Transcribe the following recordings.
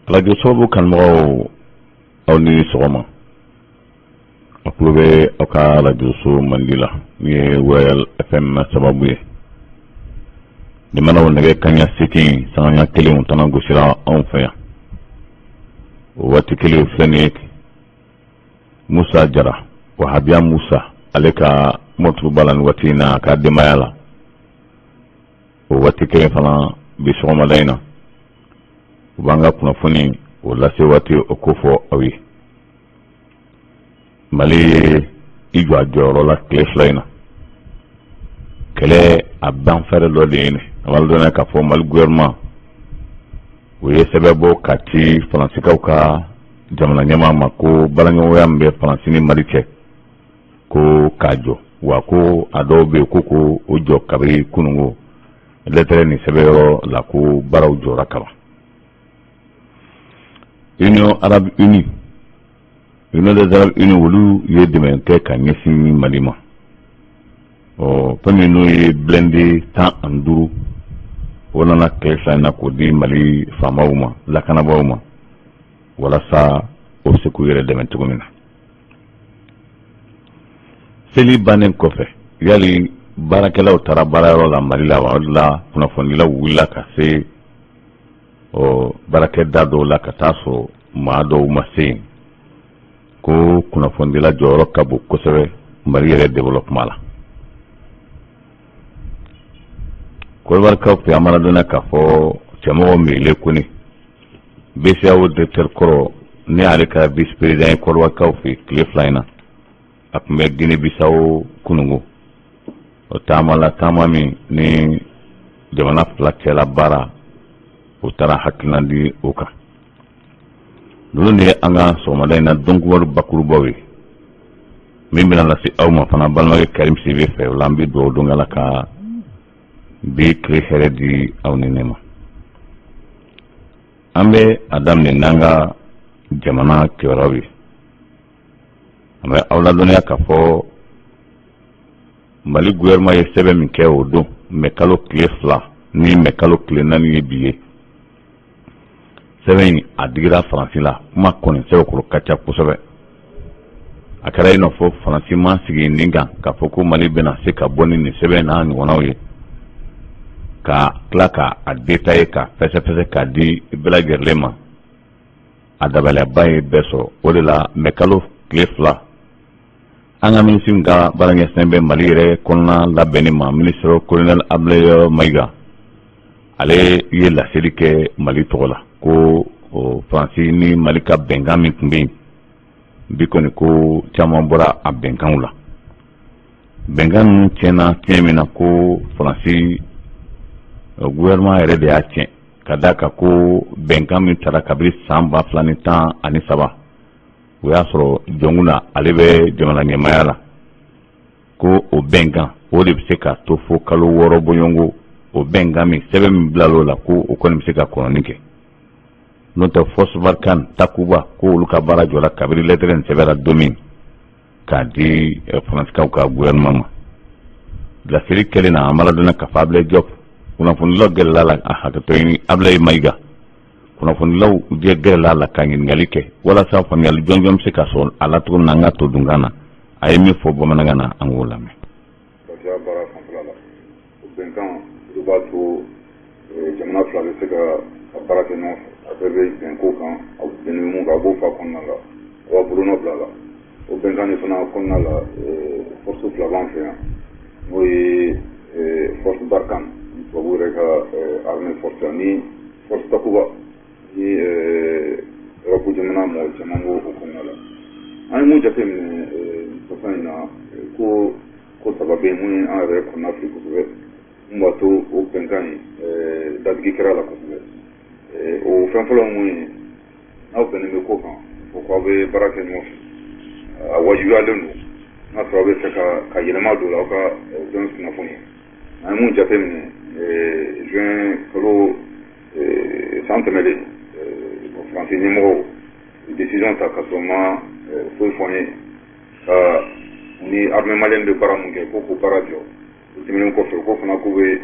Arajo sababu kanubagaw, aw ni sɔgɔma. A tulo bɛ aw ka arajoso mandi la min ye Royal FM sababu ye. Nin mana o nɛgɛ kaɲa 8 sanga 1 tana gosira anw fɛ yan. O waati kelen filɛ nin ye, Musa Jara, Wahabiya Musa, ale ka mɔtuba la nin waati in na a ka denbaya la. O waati kelen fana, bi sɔgɔmada in na, u b'an ka kunnafoni o lase waati o kofɔ aw ye. Mali ye i jɔ a jɔyɔrɔ la tile 2 in na, kɛlɛ a ban fɛɛrɛ dɔ de ye nin. A b'a dɔn k'a fɔ Mali gouvernement o ye sɛbɛn bɔ ka ci Faransikaw ka jamana ɲɛmaa ma ko baaraɲɔgɔnya min bɛ Faransi ni Mali cɛ, ko k'a jɔ, wa ko a dɔw bɛ yen ko o jɔ kabiri kununko. Lɛtɛrɛ nin sɛbɛnyɔrɔ la ko baaraw jɔra kaban. Union Arabe Unie, Union des Arabes Unis, olu ye dɛmɛ kɛ ka ɲɛsin Mali ma. Ɔ, fɛn min n'o ye blindé 15, o nana tile 2 in na k'o di Mali faamaw ma, lakanabaaw ma, walasa o bɛ se k'u yɛrɛ dɛmɛ cogo min na. Seli bannen kɔfɛ, yali baarakɛlaw taara baarayɔrɔ la Mali la wa? O de la kunnafonidilaw wulila ka se ɔ baarakɛda dɔw la ka taa sɔrɔ maa dɔw ma se yen, ko kunnafonidila jɔyɔrɔ ka bon kosɛbɛ Mali yɛrɛ développement la. Kɔdiwarikaw fɛ, an mana dɔnna k'a fɔ cɛmɔgɔ Meyile Kone, BCEAO directeur kɔrɔ, ni ale kɛra vice président ye Kɔdiwarikaw fɛ, tile 2 in na a tun bɛ Guinée Bissau kunungo. O taama la, taama min ni jamana fila cɛla baara, o taara hakilina di o kan. Ninnu de ye an ka sɔgɔmada in na dɔnkibaru bakurubaw ye min bɛna lase aw ma fana balimakɛ Karim Sidibe fɛ. O la, an bɛ dugawu don Ala ka bi tile hɛrɛ di aw ni ne ma. An bɛ a daminɛ n'an ka jamana kibaruyaw ye. An bɛ aw ladɔnniya k'a fɔ Mali gouvernement ye sɛbɛn min kɛ o don, mɛ kalo tile 2 ni mɛ kalo tile 4 ye bi ye, sɛbɛn in a digira Faransi la. Kuma kɔni sɛbɛnkɔrɔ ka ca kosɛbɛ. A kɛra i n'a fɔ Faransi ma sigi nin kan k'a fɔ ko Mali bɛna se ka bɔ ni nin sɛbɛn n'a ɲɔgɔnnaw ye, ka tila ka a détailler, ka fɛsɛfɛsɛ k'a di bɛɛ lajɛlen ma. A dabaliyaba ye bɛɛ sɔrɔ. O de la, mɛ kalo tile 2, an ka minisiri min ka baara ɲɛsinnen bɛ Mali yɛrɛ kɔnɔna labɛnni ma, ministre colonel Abdoulaye Mayiga, ale ye laseli kɛ Mali tɔgɔ la ko Faransi ni Mali ka bɛnkan min tun bɛ yen bi kɔni, ko caman bɔra a bɛnkanw la. Bɛnkan ninnu tiɲɛna tiɲɛ min na, ko Faransi gouvernement yɛrɛ de y'a tiɲɛ, ka d'a kan ko bɛnkan min tara kabini san 2013, o y'a sɔrɔ Jɔnkunda ale bɛ jamana ɲɛmaaya la, ko o bɛnkan o de bɛ se ka to fo kalo 6 bɔɲɔgɔnko. O bɛnkan min, sɛbɛn min bila o la, ko o kɔni bɛ se ka kɔnɔni kɛ. N'o tɛ, Force Barkhane, Takuba, ko olu ka baara jɔra kabini lɛtɛrɛ nin sɛbɛnra don min k'a di Faransikaw ka gouvernement ma. Laseli kɛlen na, an b'a ladɔnniya k'a fɔ Abdoulaye Diop, kunnafonidilaw gɛrɛla la, a hakɛto ɲini, Abdoulaye Mayiga, kunnafonidilaw gɛrɛla la ka ɲininkali kɛ walasa faamuyali jɔnjɔn bɛ se ka sɔrɔ a la cogo min na. An ka to dunkan na, a ye min fɔ bamanankan na, an k'o lamɛn. Lafiya baara fanfɛla la, o bɛnkan olu b'a to jamana fila bɛ se ka baara kɛ ɲɔgɔn fɛ. A bɛɛ bɛ bɛn ko kan, a bɛnnen mun kan, a b'o fa kɔnɔna la, a b'a bolonɔ bila la. O bɛnkan de fana kɔnɔna la, force fila b'an fɛ yan, n'o ye force Barkhane, tubabu yɛrɛ ka armée force, ani force Takuba ni Europe jamana mɔgɔ caman b'o kɔnɔna la. An ye mun jateminɛ kɔsa in na, ko saba bɛ yen mun ye an yɛrɛ kɔnɔna fili kosɛbɛ, mun b'a to o bɛnkan in dadigi kɛra la kosɛbɛ. O fɛn fɔlɔ mun ye, n'aw bɛnnen bɛ ko kan o ko aw bɛ baara kɛ ɲɔgɔn fɛ, a wajibiyalen don n'a sɔrɔ aw bɛ fɛ ka yɛlɛma don aw ka jɔn kunnafoni. An ye mun jateminɛ, juin kalo san tɛmɛlen, Faransi ɲɛmɔgɔw décision ta ka sɔrɔ ma foyi fɔ an ye, ka ni armée malienne bɛ baara mun kɛ, ko k'o baara jɔ. O tɛmɛnen kɔfɛ, ko fana k'u bɛ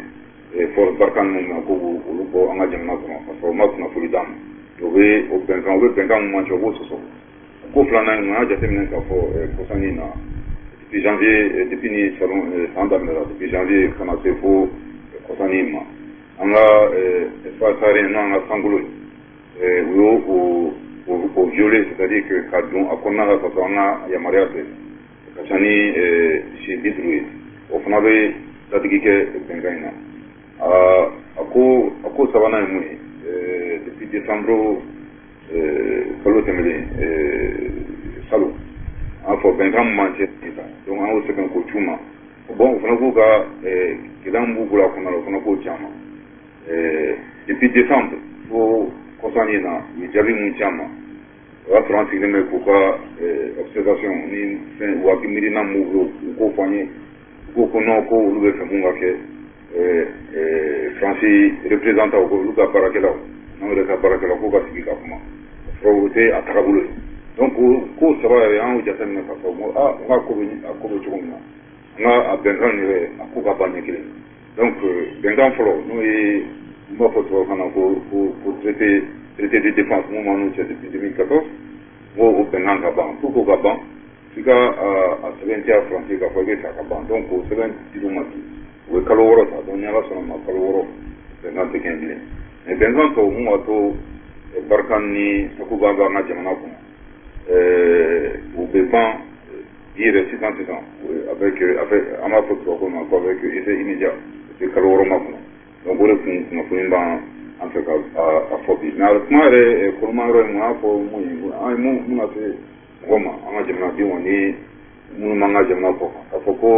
force Barkhane mun na, ko olu bɔ an ka jamana kɔnɔ ka sɔrɔ u ma kunnafoni d'an ma. O bɛ o bɛnkan, o bɛ bɛnkan mun m'an cɛ, o b'o sɔsɔ. Ko filanan ye mun? An y'a jateminɛ k'a fɔ kɔsa in na, depuis janvier, depuis ni salon san daminɛra, depuis janvier ka na se fo kɔsa in ma, an ka espace aérien, n'o an ka sankolo ye, u y'o o violer, c'est à dire que ka don a kɔnɔna la ka sɔrɔ an ka yamaruya tɛ, ka ca ni siɲɛ 50 ye. O fana bɛ dadigi kɛ bɛnkan in na. A ko sabanan ye mun ye? Depuis décembre kalo tɛmɛnen salon, an fɔ bɛnkan min m'an cɛ sisan, donc an y'o sɛbɛn k'o c'u ma. Bon, o fana k'u ka gɛlɛya min b'u bolo a kɔnɔna la, o fana k'o ci an ma. Depuis décembre fo kɔsa in na, u ye jaabi mun ci an ma, o y'a sɔrɔ an sigilen bɛ k'u ka observation ni fɛn u miirina min b'u bolo, u k'o fɔ an ye. U ko ko non, ko olu bɛ fɛ mun ka kɛ, Faransi représentant, ko olu ka baarakɛlaw n'anw yɛrɛ ka baarakɛlaw, k'u ka sigi ka kuma. O tɛ a tagabolo ye. Donc ko saba yɛrɛ, an y'o jateminɛ k'a fɔ ko aa, n ka ko bɛ, a ko bɛ cogo min na, an ka a bɛnkan yɛrɛ, a ko ka ban ɲɛ kelen. Donc bɛnkan fɔlɔ, n'o ye n b'a fɔ tubabukan na ko traité de défense mun b'an n'u cɛ depuis 2014, n ko o bɛnkan ka ban. Pour que o ka ban, f'i ka a sɛbɛntiya Faransi k'a fɔ i bɛ fɛ a ka ban. Donc o sɛbɛn dir'u ma bi, u bɛ kalo 6 ta. Donc ni Ala sɔnna ma, kalo 6 bɛnkan tɛ kɛ bilen. Mais bɛnkan tɔ mun b'a to Barkhane ni Takuba b'an ka jamana kɔnɔ, o bɛ ban bi yɛrɛ sisan sisan, avec, an b'a fɔ tubabukan ma ko avec effet immédiat, o tɛ kalo 6 ma kɔnɔ. Donc o de kun kunnafoni b'an an fɛ ka a fɔ bi. Mais kuma yɛrɛ kɔnɔma yɔrɔ ye mun? An y'a fɔ mun ye, an ye mun na se mɔgɔ ma, an ka jamanadenw ni minnu b'an ka jamana kɔ kan, k'a fɔ ko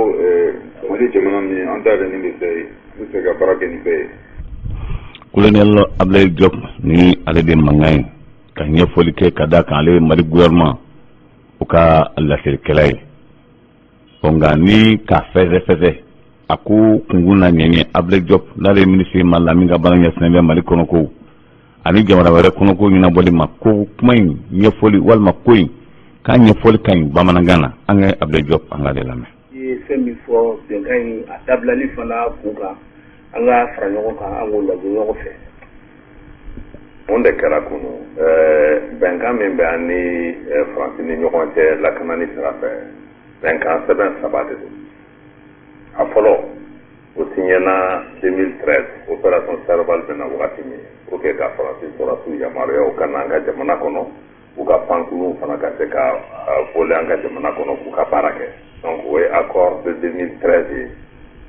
Mali jamana min an dayɛlɛnnen bɛ bɛɛ ye, an bɛ fɛ ka baara kɛ ni bɛɛ ye. Colonel Ablaye Diop ni ale de mankan ye ka ɲɛfɔli kɛ ka da kan, ale ye Mali gouvernement o ka laselikɛla ye. Ɔ nka ni k'a fɛsɛfɛsɛ, a ko kunkun na ɲɛɲɛ, Ablaye Diop n'ale ye minisiri Mali la min ka baara ɲɛsinnen bɛ Mali kɔnɔko ani jamana wɛrɛ kɔnɔko ɲɛnabɔli ma, ko kuma in ɲɛfɔli walima ko in k'a ɲɛfɔli ka ɲi bamanankan na. An ka Ablaye Diop, an k'ale lamɛn. I ye fɛn min fɔ bɛnkan in a dabilali fana kun kan, an ka fara ɲɔgɔn kan, an k'o lajɛ ɲɔgɔn fɛ. Mun de kɛra kunu? Bɛnkan min bɛ an ni Faransi ni ɲɔgɔn cɛ lakanani sira fɛ, bɛnkan sɛbɛn saba de don. A fɔlɔ, o signena 2013, opération Serval bɛna wagati min, pour que ka Faransi sɔrɔdasiw yamaruya u ka na an ka jamana kɔnɔ, u ka pankurunw fana ka se ka voler an ka jamana kɔnɔ k'u ka baara kɛ. Donc o ye accord de 2013 ye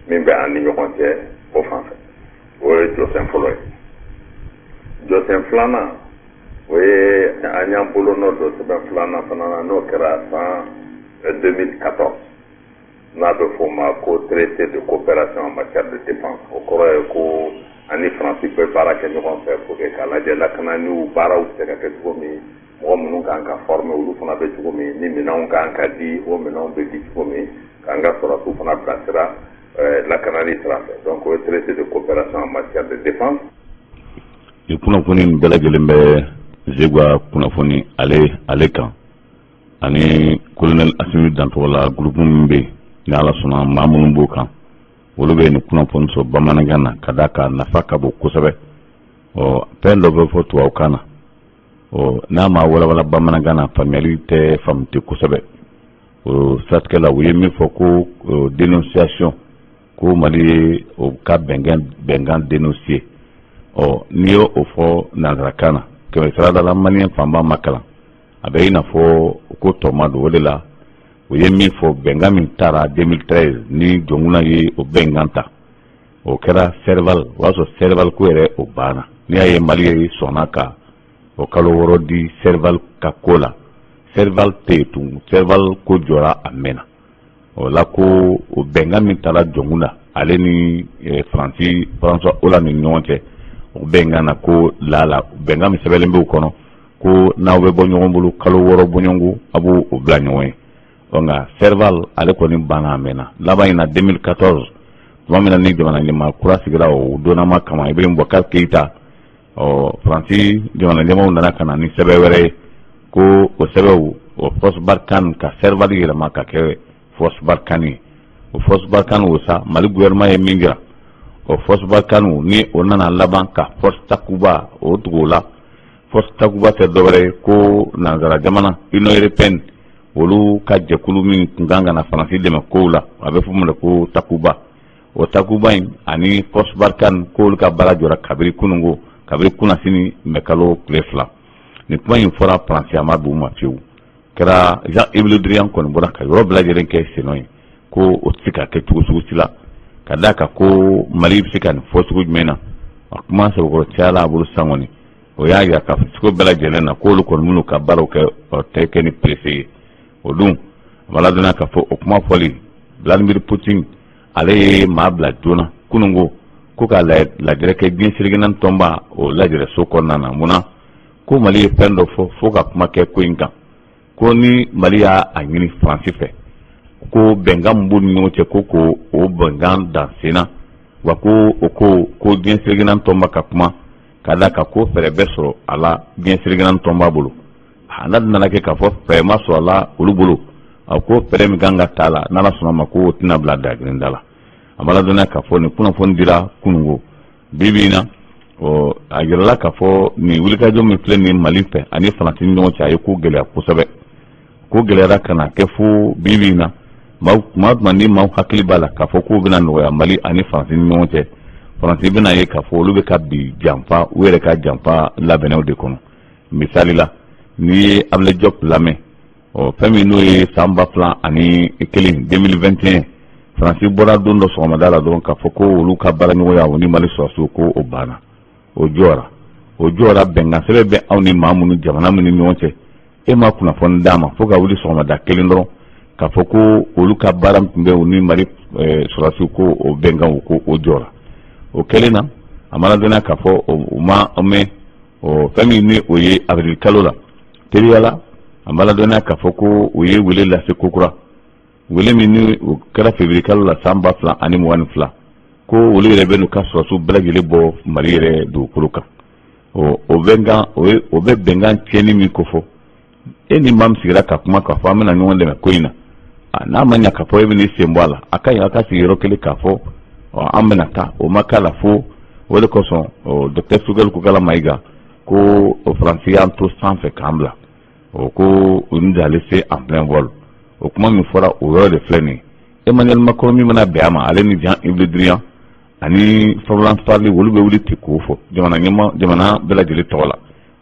min bɛ an ni ɲɔgɔn cɛ o fan fɛ. O ye jɔsen fɔlɔ ye. Jɔsen filanan, o ye an y'an bolonɔ don sɛbɛn filanan fana na, n'o kɛra san 2014, n'a bɛ f'o ma ko traité de coopération en matière de défense. O kɔrɔ ye ko ani Faransi bɛ baara kɛ ɲɔgɔn fɛ pour que k'a lajɛ lakananiw baaraw bɛ se ka kɛ cogo min, mɔgɔ minnu kan ka former, olu fana bɛ cogo min, ni minɛnw kan ka di, o minɛnw bɛ di cogo min, k'an ka sɔrɔdasiw fana bilasira lakanani sira fɛ. Donc o ye traité de coopération en matière de défense. Ni kunnafoni nin bɛɛ lajɛlen bɛ Zegwa kunnafoni ale kan ani colonel Asimi Dantogo groupe min bɛ yen, ni Ala sɔnna, maa minnu b'o kan, olu bɛ nin kunnafoni sɔrɔ bamanankan na ka d'a kan nafa ka bon kosɛbɛ. Ɔ fɛn dɔ bɛ fɔ tubabukan na, ɔ n'a ma walawala bamanankan na, faamuyali tɛ faamu tɛ kosɛbɛ. O siratigɛ la, u ye min fɔ ko dénonciation, ko Mali ye o ka bɛnkan dénoncier. Ɔ n'i y'o o fɔ nanzarakan na, kɛmɛ sarada la, maliyɛn fanba ma kalan, a bɛ i n'a fɔ ko tɔ ma don. O de la, u ye min fɔ, bɛnkan min taara 2013 ni Dioncounda ye o bɛnkan ta, o kɛra Serval. O y'a sɔrɔ Serval ko yɛrɛ o banna. N'i y'a ye Mali ye sɔnna ka o kalo 6 di Serval ka ko la, Serval tɛ yen tun, Serval ko jɔra a mɛnna. O la, ko o bɛnkan min taara Dioncounda, ale ni Faransi François Hollande ni ɲɔgɔn cɛ, o bɛnkan na ko lala bɛnkan min sɛbɛnlen b'o kɔnɔ ko n'aw bɛ bɔ ɲɔgɔn bolo kalo 6 bɔɲɔgɔnko, a b'o o bila ɲɔgɔn ye. Ɔ nka Serval ale kɔni banna a mɛnna. Laban in na, 2014, tuma min na ni jamana ɲɛmaa kura sigira, o donnama kama, Ibrahim Boubacar Keïta, ɔ Faransi jamana ɲɛmaaw nana ka na ni sɛbɛn wɛrɛ ye, ko o sɛbɛnw o force Barkhane, ka Serval yɛlɛma ka kɛ force Barkhane ye. O force Barkhane o sa, Mali gouvernement ye min jira, o force Barkhane ni o nana laban ka force Takuba o tugu o la. Force Takuba tɛ dɔwɛrɛ ye ko nansara jamana Union européenne olu ka jɛkulu min tun kan ka na Faransi dɛmɛ kow la, a bɛ fɔ min ma ko Takuba. O Takuba in ani Force Barkhane, k'olu ka baara jɔra kabiri kununko, kabiri kunasini mɛkalo tile 2. Nin kuma in fɔra Faransi, a ma bɛn u ma fiyewu. Kɛra Jean-Yves Le Drian kɔni bɔra ka yɔrɔ bɛɛ lajɛlen kɛ sennɔ ye ko o tɛ se ka kɛ cogo sugu si la, ka d'a kan ko Mali bɛ se ka nin fɔ cogo jumɛn na. A kuma sɛbɛkɔrɔ cayala a bolo sisan kɔni, o y'a jira k'a fɔ cogo bɛɛ lajɛlen na k'olu kɔni minnu ka baaraw kɛ, o tɛ kɛ ni pressé ye. O dun, a b'a ladɔnniya k'a fɔ o kuma fɔli, Vladimir Poutine ale ye maa bila joona kununko ko ka lajɛrɛ kɛ diɲɛ seleke naani tɔnba o lajɛrɛso kɔnɔna na. Mun na ko Mali ye fɛn dɔ fɔ fo ka kuma kɛ ko in kan, ko ni Mali y'a ɲini Faransi fɛ ko bɛnkan min b'u ni ɲɔgɔn cɛ, ko ko o bɛnkan dan sen na wa, ko o ko ko diɲɛ seleke naani tɔnba ka kuma, ka d'a kan ko fɛɛrɛ bɛ sɔrɔ a la diɲɛ seleke naani tɔnba bolo. A n'a nana kɛ k'a fɔ fɛɛrɛ ma sɔrɔ a la olu bolo, a ko fɛɛrɛ min kan ka ta a la, n'Ala sɔnna ma, ko o tɛna bila dagirinda la. A b'a ladɔnniya k'a fɔ nin kunnafoni dira kununko. Bi bi in na, ɔ, a yirala k'a fɔ nin wulikajɔ min filɛ nin Mali fɛ ani Faransi ni ɲɔgɔn cɛ, a ye ko gɛlɛya kosɛbɛ. Ko gɛlɛyara ka na kɛ fo bi bi in na, tuma tuma ni maaw hakili b'a la k'a fɔ k'u bɛna nɔgɔya Mali ani Faransi ni ɲɔgɔn cɛ, Faransi bɛna ye k'a fɔ olu bɛ ka bi janfa, u yɛrɛ ka janfa labɛnnaw de kɔnɔ. Misali la, n'i ye Ablaye Diop lamɛn, ɔ, fɛn min n'o ye san 2001, 2021, Faransi bɔra don dɔ sɔgɔmada la dɔrɔn k'a fɔ ko olu ka baaraɲɔgɔnya o ni Mali sɔrɔdasiw, ko o banna, o jɔra, o jɔra. Bɛnkan sɛbɛn bɛ aw ni maa minnu, jamana minnu ni ɲɔgɔn cɛ, e ma kunnafoni d'a ma fo ka wuli sɔgɔmada kelen dɔrɔn k'a fɔ ko olu ka baara tun bɛ u ni Mali sɔrɔdasiw, ko o bɛnkan, ko o jɔra. O kɛlen na, a mana dɔnniya k'a fɔ o ma mɛn, ɔ, fɛn min ni o ye avril kalo la, teriya la, a ma ladɔnniya k'a fɔ ko o ye wele lase kokura, wele min ni o kɛra février kalo la san 2022, ko olu yɛrɛ bɛ n'u ka sɔrɔdasiw bɛɛ lajɛlen bɔ Mali yɛrɛ dugukolo kan. O bɛnkan, o bɛ bɛnkan tiɲɛni min kofɔ, e ni maa min sigira ka kuma k'a fɔ an bɛna ɲɔgɔn dɛmɛ ko in na, n'a ma ɲɛ k'a fɔ e bɛ n'i sen bɔ a la, a ka ɲi a ka sigi yɔrɔ kelen k'a fɔ an bɛna taa. O ma k'a la fo o de kosɔn docteur Choguel Kokalla Maïga ko Faransi y'an to sanfɛ k'an bila, o ko u nous a laissé en plein vol. O kuma min fɔra, o yɔrɔ de filɛ nin ye. Emmanuel Macron min mana bɛn a ma, ale ni Jean-Yves Le Drian ani Florence Parly, olu bɛ wuli ten k'o fɔ jamana ɲɛma, jamana bɛɛ lajɛlen tɔgɔ la.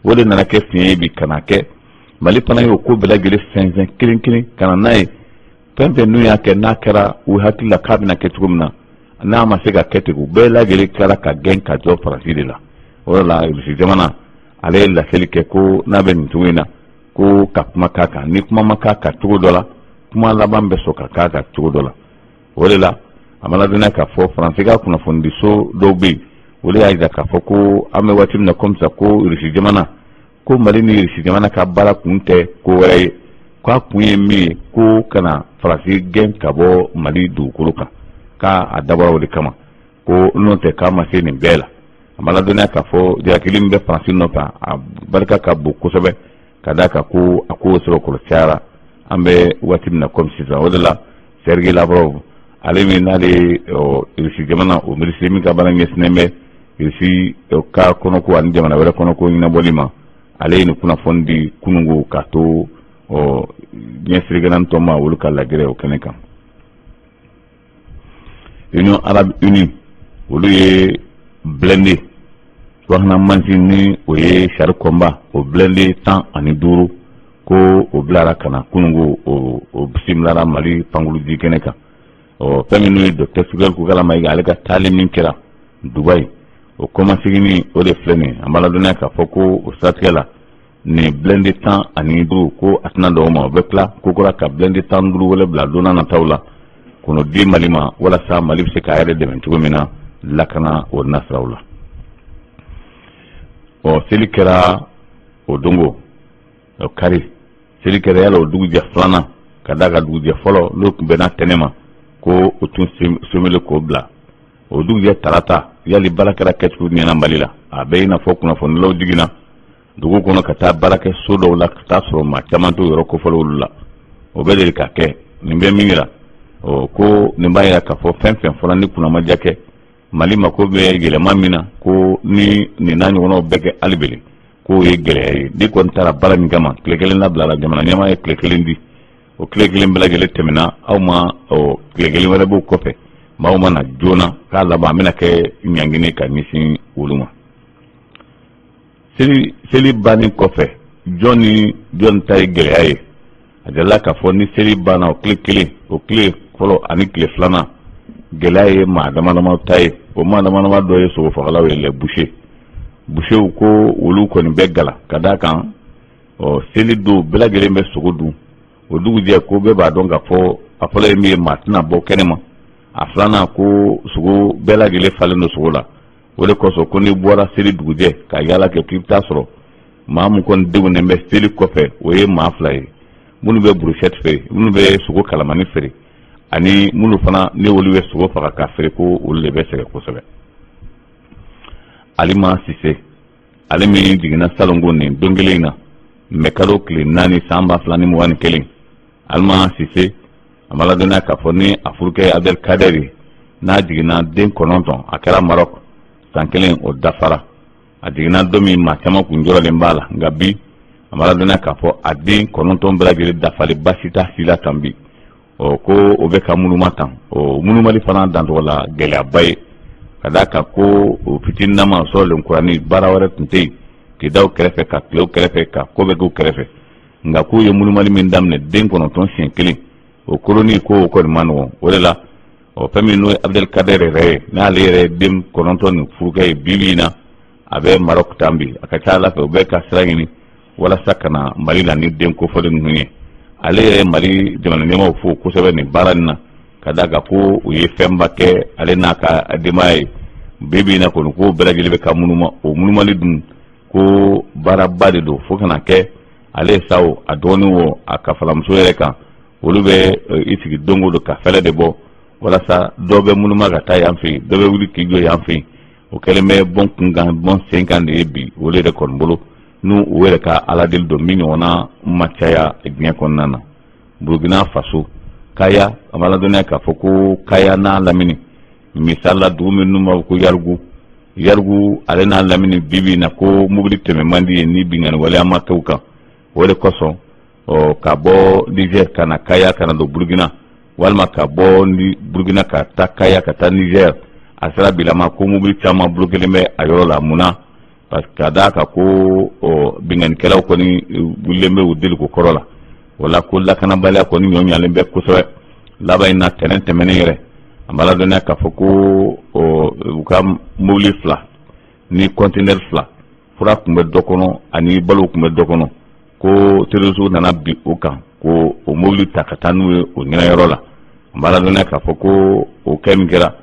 O de nana kɛ fiɲɛ ye bi ka na kɛ Mali fana y'o ko bɛɛ lajɛlen fɛnsɛn kelen kelen ka na n'a ye. Fɛn fɛn n'u y'a kɛ, n'a kɛra u hakili la k'a bɛna kɛ cogo min na, n'a ma se ka kɛ ten, u bɛɛ lajɛlen tilara ka gɛn ka jɔ Faransi de la. O de la, Rusi jamana ale ye laseli kɛ ko n'a bɛ nin cogo in na, ko ka kuma k'a kan, ni kuma ma k'a kan cogo dɔ la, kuma laban bɛ sɔn ka k'a kan cogo dɔ la. O de la, a ma ladɔnniya k'a fɔ Faransi ka kunnafonidiso dɔw bɛ yen, olu y'a jira k'a fɔ ko an bɛ waati min na komi sisan, ko Rusi jamana, ko Mali ni Rusi jamana ka baara kun tɛ ko wɛrɛ ye, k'a kun ye min ye, ko kana Faransi gɛn ka bɔ Mali dugukolo kan, k'a a dabɔra o de kama, ko n'o tɛ k'a ma se nin bɛɛ la. A ma ladɔnniya k'a fɔ jalakili min bɛ Faransi nɔfɛ, a barika ka bon kosɛbɛ, ka d'a kan ko a ko sɛbɛkɔrɔ cayara an bɛ waati min na komi sisan. O de la, Sergei Lavrov, ale min n'ale ye Rusi jamana o minisiri min ka baara ɲɛsinnen bɛ Rusi ka kɔnɔko ani jamana wɛrɛ kɔnɔko ɲɛnabɔli ma, ale ye nin kunnafoni di kununko k'a to diɲɛ seleke naani tɔnba olu ka lajɛrɛ o kɛnɛ kan. Union Arabe Unie, olu ye blindé subahana mansin ni o ye char combat, o blindé 15, ko o bilara ka na kununko, o bisimilara Mali pankurunjigi kɛnɛ kan. Ɔ, fɛn min n'o ye docteur Choguel Kokalla Maïga, ale ka taali min kɛra Dubaï, o kɔmaseginni o de filɛ nin ye. An b'a ladɔnniya k'a fɔ ko o siratigɛ la, nin blindé 15, ko a tɛna dɔn o ma, o bɛ tila kokura ka blindé 15 wɛrɛ bila don nataw la k'o di Mali ma, walasa Mali bɛ se k'a yɛrɛ dɛmɛ cogo min na lakana o nasiraw la. Ɔ, seli kɛra o dongo, o kari seli kɛra yala o dugujɛ filanan, ka d'a ka dugujɛ fɔlɔ n'o tun bɛnna tɛnɛ ma, ko o tun somele k'o bila o dugujɛ tarata. Yali baara kɛra kɛcogo ɲɛna Mali la? A bɛ i n'a fɔ kunnafonilaw jiginna dugu kɔnɔ ka taa baara kɛ so dɔw la ka taa sɔrɔ maa caman t'o yɔrɔ kofɔlen olu la. O bɛ deli ka kɛ. Nin bɛ min yira, ɔ, ko nin b'a yira k'a fɔ fɛn fɛn fɔra ni kunnamaja kɛ, Mali mako bɛ yɛlɛma min na, ko ni nin n'a ɲɔgɔnnaw bɛɛ kɛ hali bele. K'o ye gɛlɛya ye. N'i kɔni taara baara min kama, tile kelen labilala, jamana ɲɛmaa ye tile kelen di, o tile kelen bɛɛ lajɛlen tɛmɛna aw ma, ɔ tile kelen wɛrɛ b'o kɔfɛ, maaw ma na joona, k'a laban a bɛna kɛ ɲangini ka ɲɛsin olu ma. Seli bannen kɔfɛ, jɔn ni jɔn ta ye gɛlɛya ye? A jirala k'a fɔ ni seli banna, o tile kelen, o tile fɔlɔ ani tile filanan, gɛlɛya ye maa dama dama ta ye. O maa dama dama dɔ ye sogofagalaw ye, les bouchers. Bouchers ko olu kɔni bɛ gala ka d'a kan, ɔ seli don bɛɛ lajɛlen bɛ sogo dun. O dugujɛ, ko bɛɛ b'a dɔn k'a fɔ a fɔlɔ ye min ye, maa tɛna bɔ kɛnɛ ma. A filanan, ko sogo bɛɛ lajɛlen falen don sogo la. O de kosɔn ko n'i bɔra seli dugujɛ ka yaala kɛ, k'i bɛ taa sɔrɔ maa min kɔni degunnen bɛ seli kɔfɛ, o ye maa fila ye: minnu bɛ brochette feere, minnu bɛ sogo kalamani feere, ani minnu fana ni olu bɛ sogo faga ka feere, ko olu de bɛ sɛgɛn kosɛbɛ. Alima Sise, ale min jiginna salongo nin don kelen in na, mɛkalo tile 4 san 2021, Alima Sise, a ma ladɔnniya k'a fɔ ni a furukɛ Abdel Kader ye, n'a jiginna den 9, a kɛra Maroc, san kelen o dafara. A jiginna don min, maa caman kun jɔrɔlen b'a la, nka bi a ma ladɔnniya k'a fɔ a den 9 bɛɛ lajɛlen dafalen, baasi t'a si la tan bi. Ɔ ko o bɛ ka munuma tan, o munumali fana dancogo la gɛlɛyaba ye, ka d'a kan ko o fitininama sɔrɔlen kurani, baara wɛrɛ tun tɛ yen k'i da o kɛrɛfɛ, ka tile o kɛrɛfɛ, ka ko bɛɛ k'o kɛrɛfɛ. Nka k'u ye munumali min daminɛ den 9 siɲɛ kelen, o koroni ko o kɔni man nɔgɔn. O de la, ɔ fɛn min n'o ye Abdel Kader yɛrɛ ye, n'ale yɛrɛ ye den 9 nin furukɛ ye, bi bi in na a bɛ Maroc tan bi. A ka ca ala fɛ, u bɛ ka sira ɲini walasa ka na Mali la ni den kofɔlen ninnu ye. Ale yɛrɛ ye Mali jamana ɲɛmaaw fo kosɛbɛ nin baara nin na, ka d'a kan ko u ye fɛnba kɛ ale n'a ka denbaya ye. Bi bi in na kɔni, ko bɛɛ lajɛlen bɛ ka munuma. O munumali dun, ko baaraba de don, fo ka na kɛ ale sa o, a dɔgɔnin o, a kafalamuso yɛrɛ kan, olu bɛ i sigi don o don ka fɛlɛ de bɔ walasa dɔ bɛ munuma ka taa yan fɛ yen, dɔ bɛ wuli k'i jɔ yan fɛ yen. O kɛlen bɛ bɔn kun kan bɔn sen kan de ye bi olu yɛrɛ kɔni bolo, n'u u yɛrɛ ka ala deli don min ɲɔgɔnna ma caya diɲɛ kɔnɔna na. Burukina Faso, Kaya, a ma ladɔnniya k'a fɔ ko Kaya n'a lamini, misali la dugu min n'u b'a fɔ ko Yarigu, Yarigu ale n'a lamini, bi bi in na ko mobili tɛmɛ man di yen ni binkanni waleya ma kɛ u kan. O de kosɔn, ɔ ka bɔ Niger ka na Kaya ka na don Burukina, walima ka bɔ Burukina ka taa Kaya ka taa Niger, a sira bilama ko mobili caman bulokelen bɛ a yɔrɔ la. Mun na? Parce que ka d'a kan ko ɔ binkannikɛlaw kɔni wulilen bɛ u deliko kɔrɔ la. O la ko lakanabaliya kɔni ɲɔ ɲalen bɛ kosɛbɛ. Laban in na, tɛnɛn tɛmɛnen yɛrɛ, a ma ladɔnniya k'a fɔ ko u ka mobili fila ni kɔntinɛri fila, fura tun bɛ dɔ kɔnɔ ani balo tun bɛ dɔ kɔnɔ, ko terrorisiw nana bin o kan ko o mobili ta ka taa n'u ye o ɲɛnayɔrɔ la. A ma ladɔnniya k'a fɔ ko o kɛ min kɛra,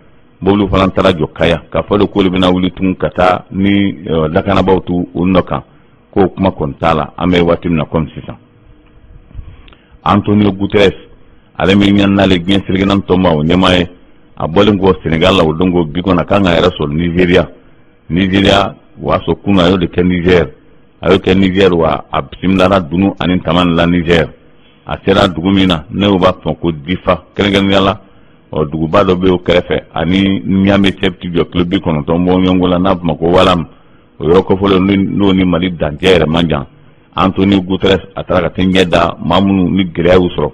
mobili fana taara jɔ Kaya, k'a fɔ de k'olu bɛna wuli tun ka taa ni lakanabaaw t'u u nɔ kan, k'o kuma kɔni t'a la an bɛ waati min na komi sisan. Antonio Guterres, ale min ɲɛ n'ale diɲɛ seleke naani tɔnba o ɲɛmaa ye, a bɔlen kɔ Senegal la o don ko bi kɔni a kan ka yɛrɛ sɔrɔ Nigeria. Nigeria, o y'a sɔrɔ kunun a y'o de kɛ Niger, a y'o kɛ Niger wa a bisimilara dunu ani tama la Niger. A sera dugu min na, n'o b'a fɔ ko Difa kɛrɛnkɛrɛnnenya la, ɔ duguba dɔ bɛ o kɛrɛfɛ ani Niamey cɛ bɛ jɔ kilo 90 bɔɲɔgɔnko la, n'a fɔ ma ko Walam. O yɔrɔ kofɔlen n'o ni Mali dancɛ yɛrɛ man jan. Antonio Guterres, a taara ka taa ɲɛ da maa minnu ni gɛlɛya y'u sɔrɔ,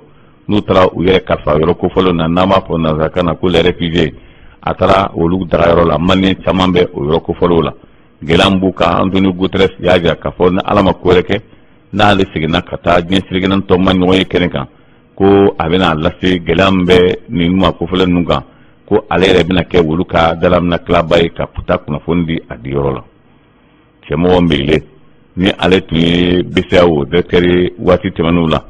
n'u taara u yɛrɛ kalifa yɔrɔ kofɔlen na, n'an b'a fɔ nansarakan na ko les réfugiés, a taara olu dagayɔrɔ la. Maliyɛn caman bɛ o yɔrɔ kofɔlenw la, gɛlɛya min b'u kan, Antonio Guterres y'a jira k'a fɔ ni Ala ma ko wɛrɛ kɛ, n'ale seginna ka taa diɲɛ seleke naani tɔnba ɲɔgɔn ye kɛnɛ kan, ko a bɛna lase gɛlɛya min bɛ nin maa kofɔlen ninnu kan, ko ale yɛrɛ bɛna kɛ olu ka dalamina tilaba ye ka taa kunnafoni di a diyɔrɔ la. Cɛmɔgɔ Meyile, ni ale tun ye BCEAO directeur ye waati tɛmɛnenw la,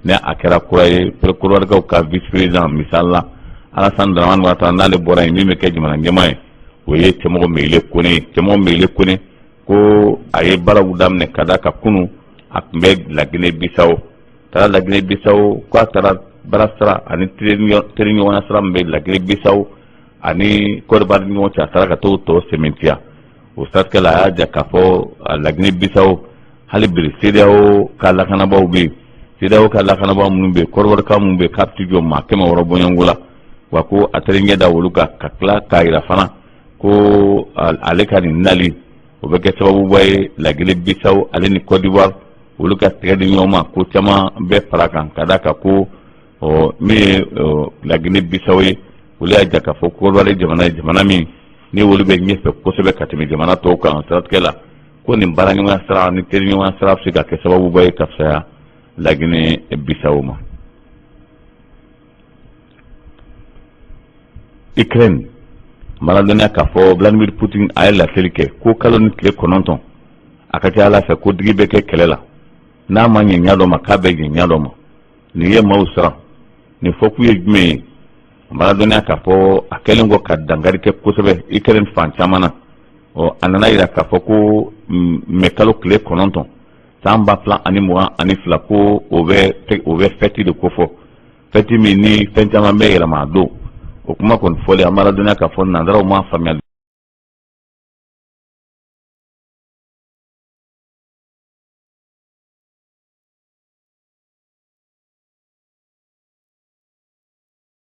ni a kɛra kura ye Kɔdiwarikaw ka vice président, misali la Alassane Dramane Ouattara, n'ale bɔra yen, min bɛ kɛ jamana ɲɛmaa ye, o ye Cɛmɔgɔ Meyile Kone ye. Cɛmɔgɔ Meyile Kone ko a ye baaraw daminɛ, ka d'a kan kunun a tun bɛ Laginɛ Bisawo, taara Laginɛ Bisawo, k'a taara baara sira ani teriɲɔgɔnya sira min bɛ Laginɛ Bisawo ani Côte d'Ivoire ni ɲɔgɔn cɛ, a taara ka t'o tɔ sɛmɛntiya. O siratigɛ la, a y'a jira k'a fɔ Laginɛ Bisawo hali bi CEDEAO ka lakanabaaw bɛ yen, CEDEAO ka lakanabaa minnu bɛ yen, Kɔdiwarika minnu bɛ yen, k'a tɛ jɔ maa 600 bɔɲɔgɔnko la. Wa ko a taara ɲɛ da olu kan, ka tila k'a jira fana ko ale ka nin nali O bɛ kɛ sababuba ye Lagine Bisawo ale ni Côte d'Ivoire, olu ka tɛgɛ di ɲɔgɔn ma, ko caman bɛ fara kan ka d'a kan ko ɔ min ye Lagine Bisawo ye, olu y'a jira k'a fɔ Côte d'Ivoire jamana ye jamana min ni olu bɛ ɲɛfɛ kosɛbɛ ka tɛmɛ jamana tɔw kan siratigɛ la, ko nin baaraɲɔgɔnya sira ni teriɲɔgɔnya sira bɛ se ka kɛ sababuba ye ka fisaya Lagine Bisawo ma. Ukraine m'a ladɔnniya k'a fɔ Vladimir Putin a ye laseli kɛ ko kalo ni tile 9, a ka ca Ala fɛ ko digi bɛ kɛ kɛlɛ la, n'a ma ɲɛ ɲa dɔ ma, k'a bɛ ɲɛ ɲa dɔ ma. Nin ye maaw siran. Nin fɔkun ye jumɛn ye? A m'a ladɔnniya k'a fɔ a kɛlen kɔ ka dankari kɛ kosɛbɛ Ukraine fan caman na, ɔ a nana yira k'a fɔ ko mɛ kalo tile 9 san 2022, ko o bɛ fɛti de kofɔ, fɛti min ni fɛn caman bɛ yɛlɛma a don. O kuma kɔni fɔlen, an b'a ladɔnniya k'a fɔ nanzaraw ma faamuyali.